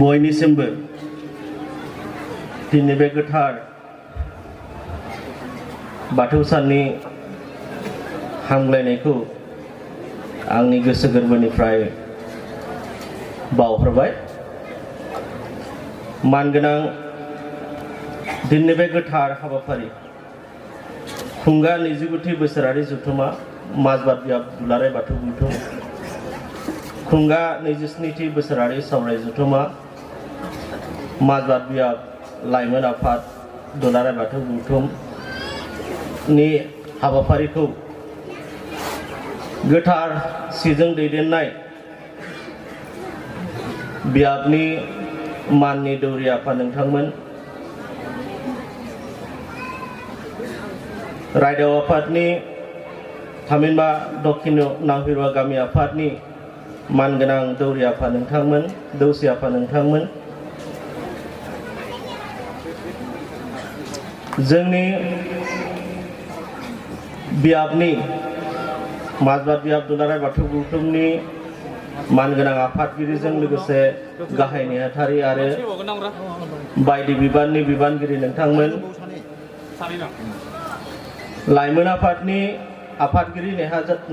बयनिसिमबो दिनै बे गोथार बाथौ साननि हामग्लायनायखौ आंनि गोसो गोरबोनिफ्राय बावहरबाय। मानगोनां दिनै बे गोथार हाबाफारि खुंगा 29थि बोसोरारि जथुमा माजबाद बियाब दुलाराय बाथौ गौथुम खुंगा 27थि बोसोरारि सावराय जथुमा माजबाद बियाब लाइमोन आफाद दुलाराय बाथौ गौथुमनि हाबाफारिखौ गोथार सिजों दैदेननाय बियाबनि माननि दौरि आफाद नोंथांमोन, रायदाव आफादनि थामिनबा दक्षिण नावहिरुवा गामि आफादनि मानगोनां दौरि आफाद नोंथांमोन, दौसि आफाद नोंथांमोन, जोंनि बियाबनि माजबाद बियाब दुलाराय बाथौ गौथुमनि मानगोनां आफादगिरिजों लोगोसे गाहाय नेहाथारि आरो बायदि बिबाननि बिबानगिरि नोंथांमोन, लाइमोन आफादनि आफादगिरि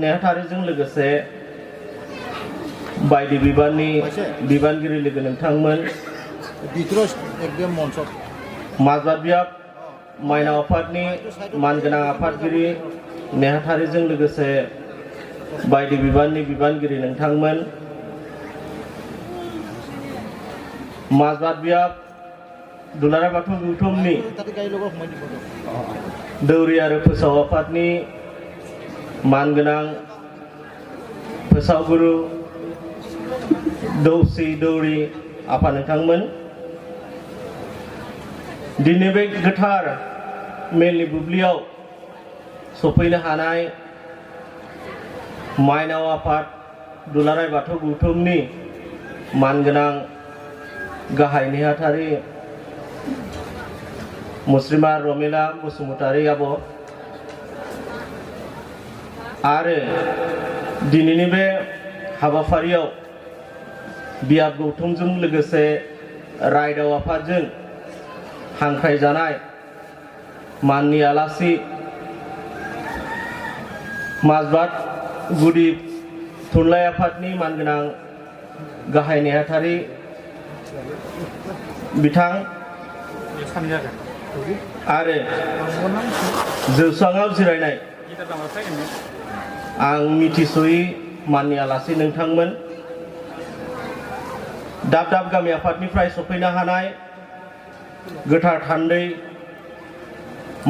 नेहाथारिजों लोगोसे बायदि बिबाननि बिबानगिरि लोगो नोंथांमोन, माजबाद बियाब माइनाव आफादनि मानगोनां आफादगिरि नेहाथारिजों लोगोसे बायदि बिबाननि बिबानगिरि नोंथांमोन, माजबाद बियाब दुलाराय बाथौ गौथुमनि दौरि आरो फोसाव आफादनि मानगोनां फोसावगुरु दौसि दौरि आफाद नोंथांमोन, दिनै बे गोथार मेलनि बुब्लियाव सफैनो हानाय माइनाव आफाद दुलाराय बाथौ गौथुमनि मानगोनां गाहाय नेहाथारि मुस्रिमा रमिला बसुमतारी आब' आरो दिनैनि बे हाबाफारियाव बियाब गौथुमजों लोगोसे रायदाव आफादजों हांख्रायजानाय माननि आलासि माजबाद गुदि थुनलाइ आफादनि मानगोनां गाहाय नेहाथारि बिथां आरो जौस्राङाव जिरायनाय आं मिथिस'यै माननि आलासि नोंथांमोन, दाब दाब गामि आफादनिफ्राय सफैनो हानाय गोथार थान्दै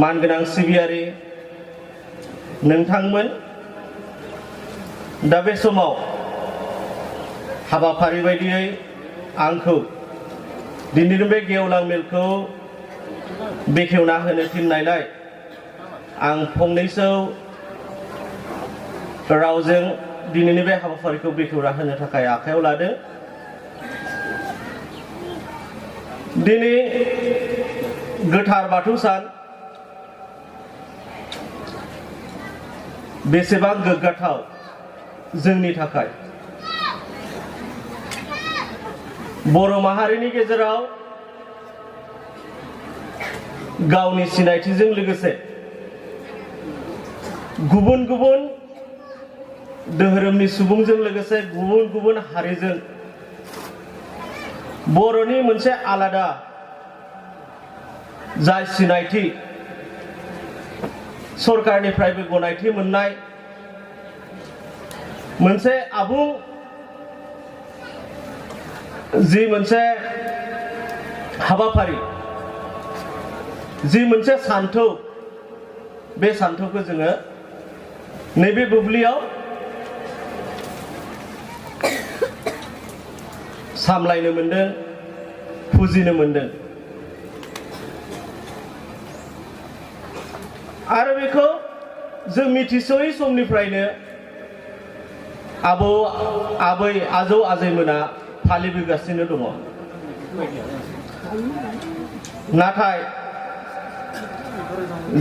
मानगोनां सिबियारि नोंथांमोन, दा बे समाव हाबाफारि बायदियै आंखौ दिनैनि बे गेवलां मेलखौ बेखेवना होनो थिननायलाय आं फंनैसो रावजों दिनैनि बे हाबाफारिखौ बेखेवना होनो थाखाय आखायाव लादों। दिनै गोथार बाथौ सान बेसेबां गोग्गाथाव जोंनि थाखाय, बर' माहारिनि गेजेराव गावनि सिनायथिजों लोगोसे गुबुन गुबुन धोरोमनि सुबुंजों लोगोसे गुबुन गुबुन हारिजों बर'नि मोनसे आलादा जाय सिनायथि सरकारनिफ्रायबो गनायथि मोननाय मोनसे आबुं जि मोनसे हाबाफारि, जि मोनसे सान्थौ, बे सान्थौखौ जोङो नैबे बुब्लियाव सामलायनो मोनदों, फुजिनो मोनदों आरो बेखौ जों मिथिस'यै समनिफ्रायनो आबौ आबै आजौ आजैमोना फालिबोगासिनो दङ। नाथाय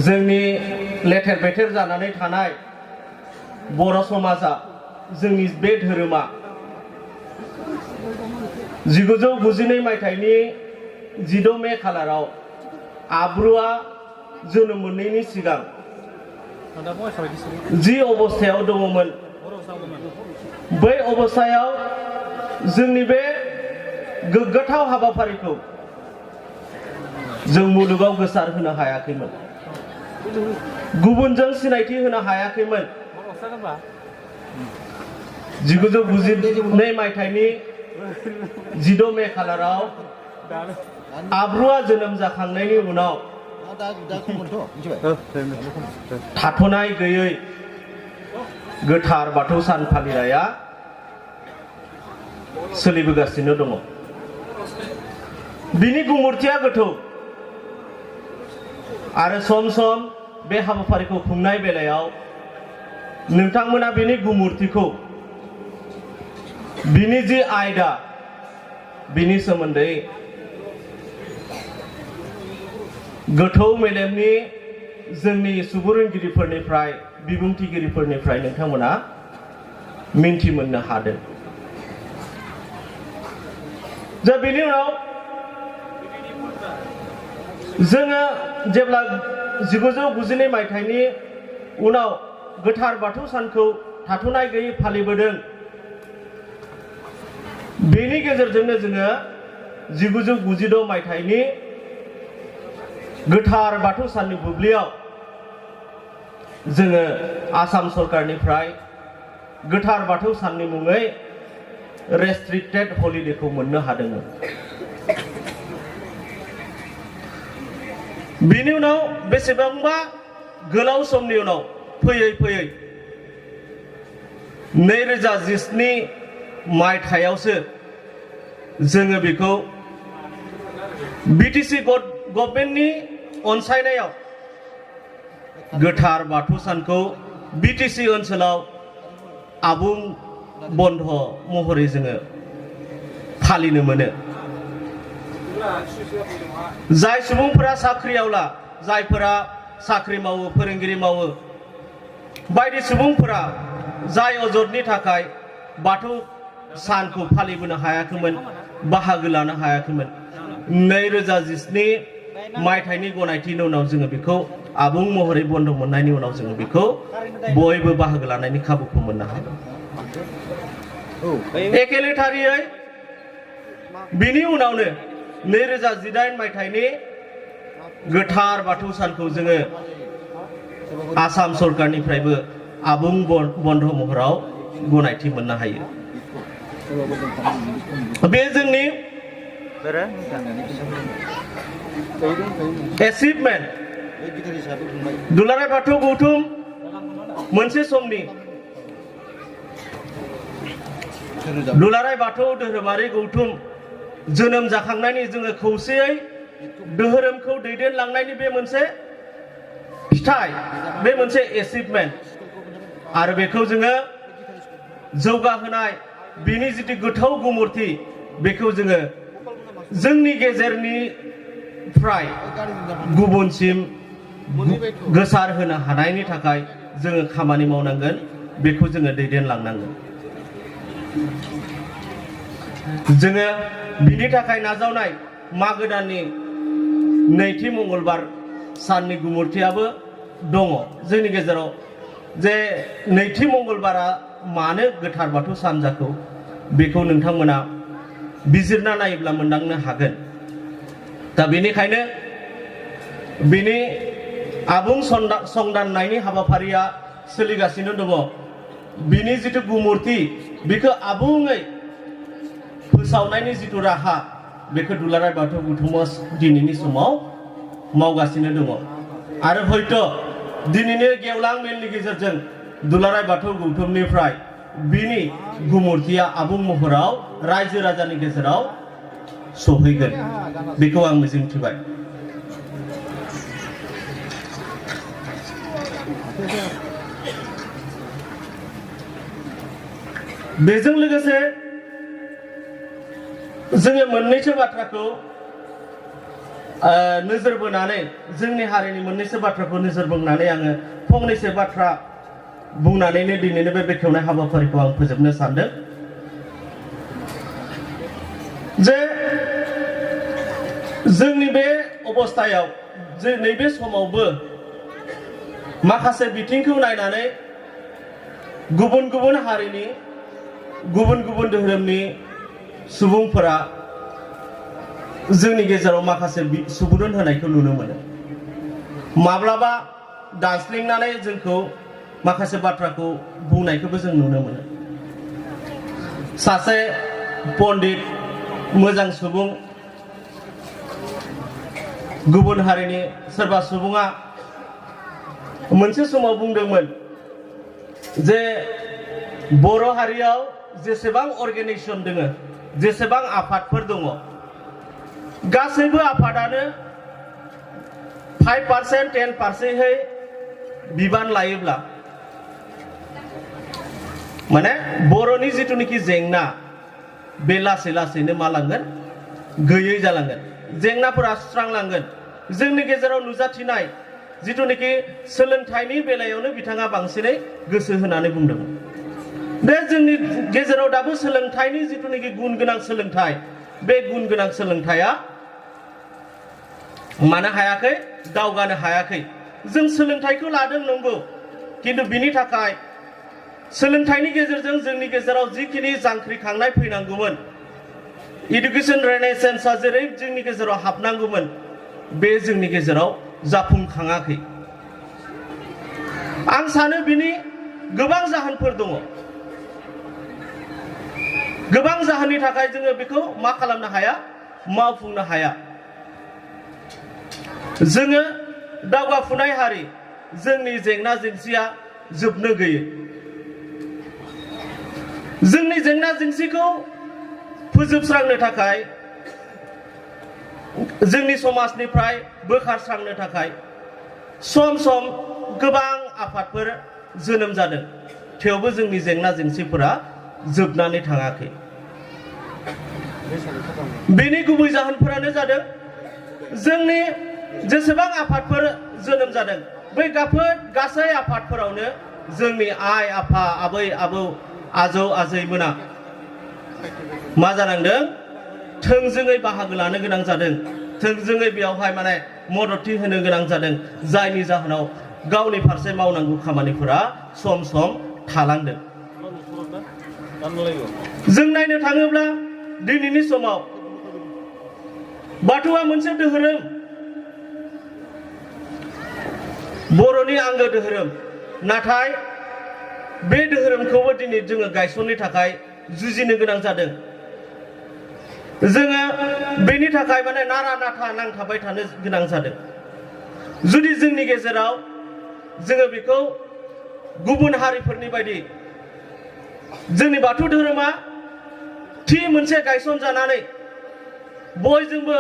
जोंनि लेथेर फेथेर जानानै थानाय बर' समाजा जोंनि बे धोरोमा 1992 मायथाइनि 16 मे खालाराव आब्रुआ जोनोम मोननायनि सिगां जि अबस्थायाव दङमोन बै अबस्थायाव जोंनि बे गोग्गाथाव हाबाफारिखौ जों मुलुगाव गोसार होनो हायाखैमोन गुबुनजों सिनायथि होनो हायाखैमोन 1992 मायथाइनि 16 मे खालाराव आब्रुआ जोनोम जाखांनायनि उनाव थाथ'नाय गैयै गोथार बाथौ सान फालिनाया सोलिबोगासिनो दङ बिनि गुमुरथिया गोथौ आरो सम सम बे हाबाफारिखौ खुंनाय बेलायाव नोंथांमोना बिनि गुमुरथिखौ बिनि जि आयदा बिनि सोमोन्दै गोथौ मेलेमनि जोंनि सुबुरुनगिरिफोरनिफ्राय बिबुंथिगिरिफोरनिफ्राय नोंथांमोना मिन्थि मोननो हादों दा बेनि उनाव जोङो जेब्ला 1992 मायथाइनि उनाव गोथार बाथौ सानखौ थाथ'नाय गैयै फालिबोदों बेनि गेजेरजोंनो जोङो 1996 मायथाइनि गोथार बाथौ साननि बुब्लियाव जोङो आसाम सरकारनिफ्राय गोथार बाथौ साननि मुङै रेस्ट्रिक्टेड हलिडेखौ मोननो हादोंमोन बिनि उनाव बेसेबांबा गोलाव समनि उनाव फैयै फैयै 2017 मायथाइयावसो जोङो बेखौ बिटिसि गभर्नमेन्टनि अनसायनायाव गोथार बाथौ सानखौ बिटिसि ओनसोलाव आबुं बन्ध महरै जोङो फालिनो मोनो जाय सुबुंफोरा साख्रियावला जायफोरा साख्रि मावो फोरोंगिरि मावो बायदि सुबुंफोरा जाय अजदनि थाखाय बाथौ सानखौ फालिबोनो हायाखैमोन बाहागो लानो हायाखैमोन 2017 मायथाइनि गनायथिनि उनाव जोङो बेखौ आबुं महरै बन्द मोननायनि उनाव जोङो बेखौ बयबो बाहागो लानायनि खाबुखौ मोननो हादों एखे लेथारियै बिनि उनावनो 2018 मायथाइनि गोथार बाथौ सानखौ जोङो आसाम सरकारनिफ्रायबो आबुं बन्द महराव गनायथि मोननो हायो बे जोंनि एचिभमेन्ट दुलाराय बाथौ गौथुम मोनसे समनि दुलाराय बाथौ धोरोमारि गौथुम जोनोम जाखांनायनि जोङो खौसेयै धोरोमखौ दैदेनलांनायनि बे मोनसे फिथाइ बे मोनसे एचिभमेन्ट आरो बेखौ जोङो जौगाहोनाय बिनि जितु गोथौ गुमुरथि बेखौ जोङो जोंनि गेजेरनिफ्राय गुबुनसिम गोसार होनो हानायनि थाखाय जोङो खामानि मावनांगोन बेखौ जोङो दैदेनलांनांगोन जोङो बिनि थाखाय नाजावनाय मागो दाननि नैथि मंगलबार साननि गुमुरथियाबो दङ जोंनि गेजेराव जे नैथि मंगलबारा मानो गोथार बाथौ सान जाखो बेखौ नोंथांमोना बिजिरना नायोब्ला मोनदांनो हागोन दा बेनिखायनो बिनि आबुं संदाननायनि हाबाफारिया सोलिगासिनो दङ बिनि जितु गुमुरथि बेखौ आबुङै फोसावनायनि जितु राहा बेखौ दुलाराय बाथौ गौथुमा दिनैनि समाव मावगासिनो दङ आरो हयथ' दिनैनि गेवलां मेलनि गेजेरजों दुलाराय बाथौ गौथुमनिफ्राय बिनि गुमुरथिया आबुं महराव रायजो राजानि गेजेराव सहैगोन बेखौ आं मिजिंथिबाय बेजों लोगोसे जोङो मोननैसो बाथ्राखौ नोजोर बोनानै जोंनि हारिनि मोननैसो बाथ्राखौ नोजोर बोनानै आङो फंनैसो बाथ्रा बुंनानैनो दिनैनो बे बेखेवनाय हाबाफारिखौ आं फोजोबनो सानदों जे जोंनि बे अबस्थायाव जे नैबे समावबो माखासे बिथिंखौ नायनानै गुबुन गुबुन हारिनि गुबुन गुबुन धोरोमनि सुबुंफोरा जोंनि गेजेराव माखासे सुबुरुन होनायखौ नुनो मोनो माब्लाबा दानस्लिंनानै जोंखौ माखासे बाथ्राखौ बुंनायखौबो जों नुनो मोनो सासे पण्डित मोजां सुबुं गुबुन हारिनि सोरबा सुबुङा मोनसे समाव बुंदोंमोन जे बर' हारियाव जेसेबां अर्गेनाइजेशन दङ जेसेबां आफादफोर दङ गासैबो आफादानो 5% 10%है बिबान लायोब्ला माने बर'नि जिथुनिखि जेंना बे लासै लासैनो मा लांगोन गैयै जालांगोन जेंनाफोरा सुस्रांलांगोन जोंनि गेजेराव नुजाथिनाय जिथुनिखि सोलोंथाइनि बेलायावनो बिथाङा बांसिनै गोसो होनानै बुंदोंमोन बे जोंनि गेजेराव दाबो सोलोंथाइनि जिथुनिखि गुन गोनां सोलोंथाइ बे गुन गोनां सोलोंथाइया मानो हायाखै दावगानो हायाखै जों सोलोंथाइखौ लादों नंगौ किन्तु बिनि थाखाय सोलोंथाइनि गेजेरजों जोंनि गेजेराव जिखिनि जांख्रिखांनाय फैनांगौमोन इडुकेशन रेनेसेन्सआ जेरै जोंनि गेजेराव हाबनांगौमोन बे जोंनि गेजेराव जाफुंखाङाखै आं सानो बिनि गोबां जाहोनफोर दङ गोबां जाहोननि थाखाय जोङो बेखौ मा खालामनो हाया मावफुंनो हाया जोङो दावगाफुनाय हारि जोंनि जेंना जेंसिया जोबनो गैयै जोंनि जेंना जेंसिखौ फोजोबस्रांनो थाखाय जोंनि समाजनिफ्राय बोखारस्रांनो थाखाय सम सम गोबां आफादफोर जोनोम जादों थेवबो जोंनि जेंना जेंसिफोरा जोबनानै थाङाखै बेनि गुबै जाहोनफोरानो जादों जोंनि जेसेबां आफादफोर जोनोम जादों बै गासै आफादफोरावनो जोंनि आइ आफा आबै आबौ आजौ आजैमोना मा जानांदों थोंजोङै बाहागो लानो गोनां जादों थोंजोङै बेयावहाय माने मददथि होनो गोनां जादों जायनि जाहोनाव गावनि फारसे मावनांगौ खामानिफोरा सम सम थालांदों जों नायनो थाङोब्ला दिनैनि समाव बाथौआ मोनसे धोरोम बर'नि आंगो धोरोम नाथाय बे धोरोमखौबो दिनै जोङो गायसननो थाखाय जुजिनो गोनां जादों जोङो बेनि थाखाय माने नारा नाथा नांथाबबाय थानो गोनां जादों जुदि जोंनि गेजेराव जोङो बेखौ गुबुन हारिफोरनि बायदि जोंनि बाथौ धोरोमा थि मोनसे गायसन जानानै बयजोंबो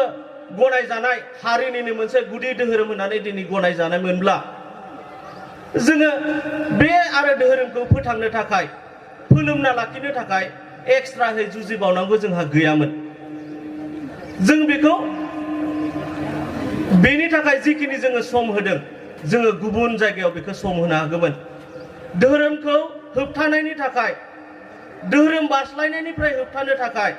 गनायजानाय हारिनिनो मोनसे गुदि धोरोम होननानै दिनै गनायजानाय मोनब्ला जोङो बे आरो धोरोमखौ फोथांनो थाखाय फोलोमना लाखिनो थाखाय एक्सट्रायै जुजिबावनांगौ जोंहा गैयामोन जों बेखौ बेनि थाखाय जिखिनि जोङो सम होदों जोङो गुबुन जायगायाव बेखौ सम होनो हागौमोन धोरोमखौ होबथानायनि थाखाय धोरोम बारस्लायनायनिफ्राय होबथानो थाखाय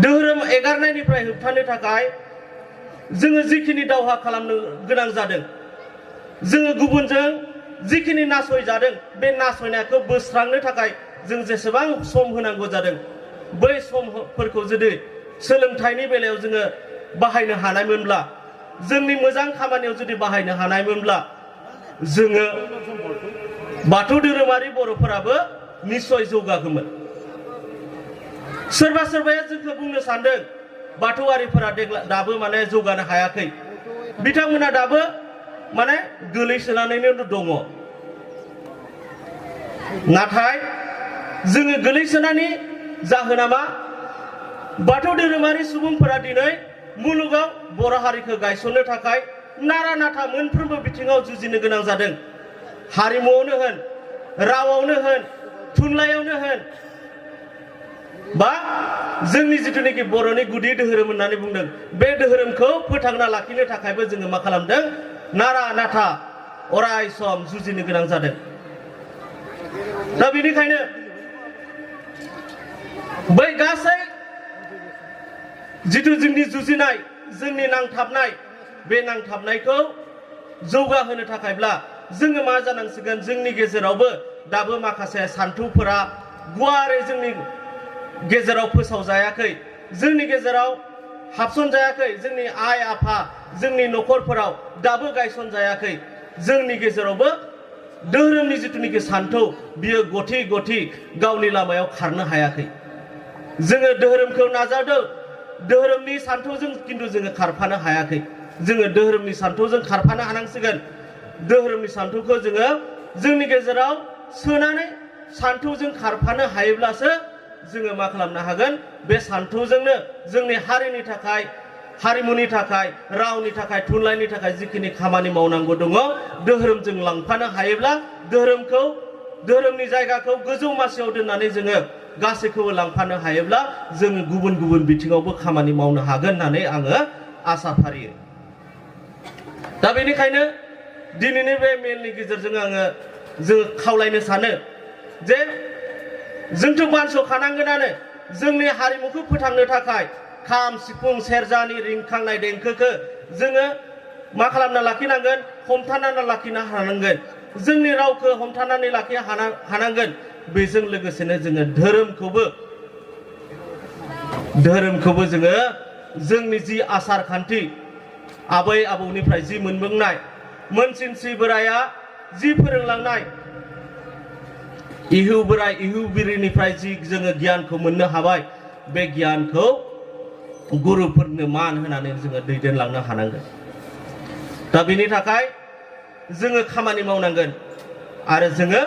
धोरोम एगारनायनिफ्राय होबथानो थाखाय जोङो जिखिनि दावहा खालामनो गोनां जादों जोङो गुबुनजों जिखिनि नासयजादों बे नासयनायखौ बोस्रांनो थाखाय जों जेसेबां सम होनांगौ जादों बै समफोरखौ जुदि सोलोंथाइनि बेलायाव जोङो बाहायनो हानायमोनब्ला जोंनि मोजां खामानियाव जुदि बाहायनो हानायमोनब्ला जोङो बाथौ धोरोमारि बर'फोराबो निश्चय जौगागौमोन सोरबा सोरबाया जोंखौ बुंनो सानदों बाथौआरिफोरा दाबो माने जौगानो हायाखै बिथांमोना दाबो माने गोलैसोनानैनो दङ नाथाय जोङो गोलैसोनायनि जाहोना मा बाथौ धोरोमारि सुबुंफोरा दिनै मुलुगाव बर' हारिखौ गायसननो थाखाय नारा नाथा मोनफ्रोमबो बिथिङाव जुजिनो गोनां जादों हारिमुआवनो होन रावावनो होन थुनलाइयावनो होन बा जोंनि जिथुनिखि बर'नि गुदि धोरोम होननानै बुंदों बे धोरोमखौ फोथांना लाखिनो थाखायबो जोङो मा खालामदों नारा नाथा अराय सम जुजिनो गोनां जादों दा बेनिखायनो बै गासै जिथु जोंनि जुजिनाय जोंनि नांथाबनाय बे नांथाबनायखौ जौगाहोनो थाखायब्ला जोङो मा जानांसिगोन जोंनि गेजेरावबो दाबो माखासे सान्थौफोरा गुवारै जोंनि गेजेराव फोसावजायाखै जोंनि गेजेराव हाबसनजायाखै जोंनि आइ आफा जोंनि न'खरफोराव दाबो गायसनजायाखै जोंनि गेजेरावबो धोरोमनि जिथुनिखि सान्थौ बियो गथि गथि गावनि लामायाव खारनो हायाखै जोङो धोरोमखौ नाजादों धोरोमनि सान्थौजों खिन्थु जोङो खारफानो हायाखै जोङो धोरोमनि सान्थौजों खारफानो हानांसिगोन धोरोमनि सान्थौखौ जोङो जोंनि गेजेराव सोनानै सान्थौजों खारफानो हायोब्लासो जोङो मा खालामनो हागोन बे सान्थौजोंनो जोंनि हारिनि थाखाय हारिमुनि थाखाय रावनि थाखाय थुनलाइनि थाखाय जिखिनि खामानि मावनांगौ दङ धोरोमजों लांफानो हायोब्ला धोरोमनि जायगाखौ गोजौ मासियाव दोननानै जोङो गासैखौबो लांफानो हायोब्ला जोङो गुबुन गुबुन बिथिङावबो खामानि मावनो हागोन होननानै आङो आसा फारियो दा बेनिखायनो दिनैनि बे मेलनि गेजेरजों जोङो खावलायनो सानो जे जोंथ' मानस'खानांगोनानो जोंनि हारिमुखौ फोथांनो थाखाय खाम सिफुं सेरजानि रिंखांनाय देंखोखौ जोङो मा खालामना लाखिनांगोन हमथानानै लाखिनो हानांगोन जोंनि रावखौ हमथानानै लाखिनो हानांगोन बेजों लोगोसेनो जोङो धोरोमखौबो जोङो जोंनि जि आसार खान्थि आबै आबौनिफ्राय जि मोनबोनाय मोनसिनसि बोराया जि फोरोंलांनाय इहु बोराय इहु बिरिनिफ्राय जि जोङो गियानखौ मोननो हाबाय बे गियानखौ गुरुफोरनो मान होनानै जोङो दैदेनलांनो हानांगोन दा बेनि थाखाय जोङो खामानि मावनांगोन आरो जोङो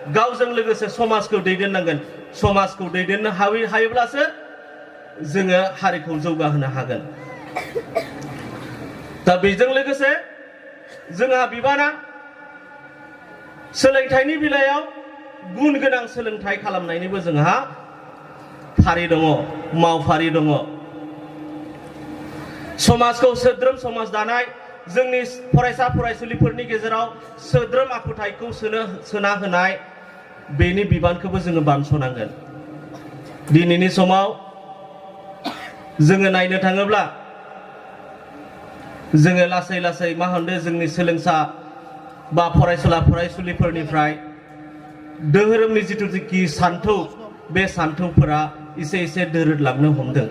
गावजों लोगोसे समाजखौ दैदेननांगोन समाजखौ दैदेननो हायोब्लासो जोङो हारिखौ जौगाहोनो हागोन दा बेजों लोगोसे जोंहा बिबाना सोलोंथाइनि बेलायाव गुन गोनां सोलोंथाइ खालामनायनिबो जोंहा फारि दङ मावफारि दङ समाजखौ सोद्रोम समाज दानाय जोंनि फरायसा फरायसुलिफोरनि गेजेराव सोद्रोम आखुथायखौ सोना होनाय बेनि बिबानखौबो जोङो बानस'नांगोन दिनैनि समाव जोङो नायनो थाङोब्ला जोङो लासै लासै मा होनदों जोंनि सोलोंसा बा फरायसुला फरायसुलिफोरनिफ्राय धोरोमनि जिथुनिखि सान्थौ बे सान्थौफोरा एसे एसे दोरोदलांनो हमदों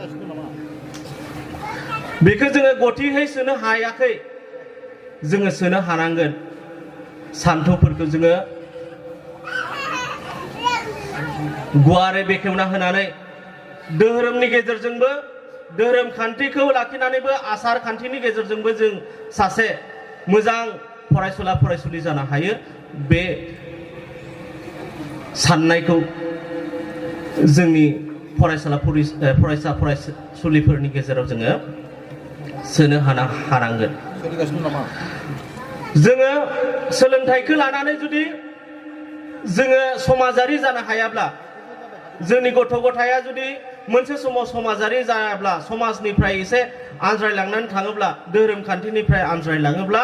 बेखौ जोङो गथियै सोनो हायाखै जोङो सोनो हानांगोन सान्थौफोरखौ जोङो गुवारै बेखेवना होनानै धोरोमनि गेजेरजोंबो धोरोम खान्थिखौ लाखिनानैबो आसार खान्थिनि गेजेरजोंबो जों सासे मोजां फरायसुला फरायसुलि जानो हायो बे साननायखौ जोंनि फरायसा फरायसुलिफोरनि गेजेराव जोङो सोनो हानांगोन जोङो सोलोंथाइखौ लानानै जुदि जोङो समाजारि जानो हायाब्ला जोंनि गथ' गथाया जुदि मोनसे समाव समाजारि जायाब्ला समाजनिफ्राय एसे आनज्रायलांनानै थाङोब्ला धोरोम खान्थिनिफ्राय आनज्रायलाङोब्ला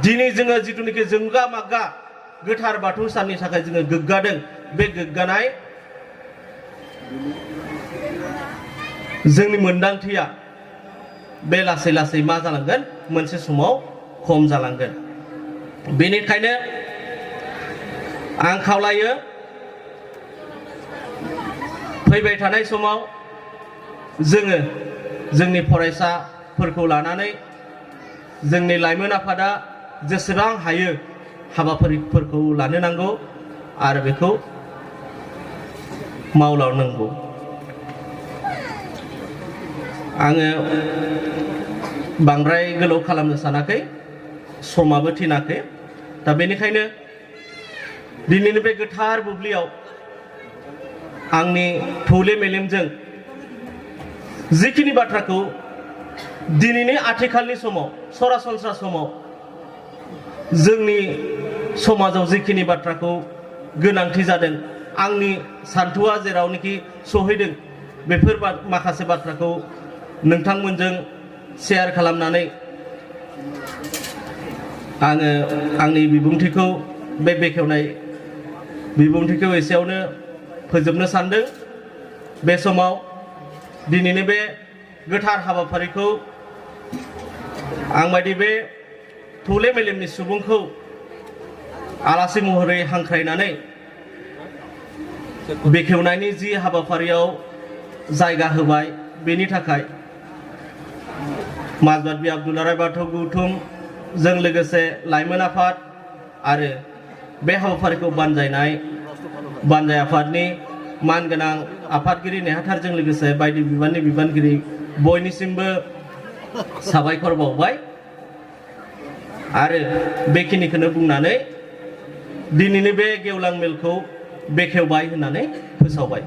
दिनै जोङो जिथुनिखि जोंगा मागा गोथार बाथौ साननि थाखाय जोङो गोग्गादों बे गोग्गानाय जोंनि मोनदांथिया बे लासै लासै मा जालांगोन मोनसे समाव खम जालांगोन बेनिखायनो आं खावलायो फैबाय थानाय समाव जोङो जोंनि फरायसाफोरखौ लानानै जोंनि लाइमोन आफादा जेसेबां हायो हाबाफारिफोरखौ लानो नांगौ आरो बेखौ मावलांनांगौ आङो बांद्राय गोलाव खालामनो सानाखै समाबो थिनाखै दा बेनिखायनो दिनैनि बे गोथार बुब्लियाव आंनि थौले मेलेमजों जिखिनि बाथ्राखौ दिनैनि आथिखालनि समाव सरासनस्रा समाव जोंनि समाजाव जिखिनि बाथ्राखौ गोनांथि जादों आंनि सान्थौआ जेरावनोखि सहैदों बेफोर माखासे बाथ्राखौ नोंथांमोनजों शेयार खालामनानै आङो आंनि बिबुंथिखौ बे बेखेवनाय बिबुंथिखौ एसेयावनो फोजोबनो सानदों। बे समाव दिनैनि बे गोथार हाबाफारिखौ आंबायदि बे थौले मेलेमनि सुबुंखौ आलासि महरै हांख्रायनानै बेखेवनायनि जि हाबाफारियाव जायगा होबाय बेनि थाखाय माजबात बि आब्दुल्ला राय बाथौ गौथुमजों लोगोसे लाइमोन आफाद आरो बे हाबाफारिखौ बानजाय आफादनि मानगोनां आफादगिरि नेहाथारजों लोगोसे बायदि बिबाननि बिबानगिरि बयनिसिमबो साबायखर बावबाय आरो बेखिनिखौनो बुंनानै दिनैनि बे गेवलां मेलखौ बेखेवबाय होननानै फोसावबाय।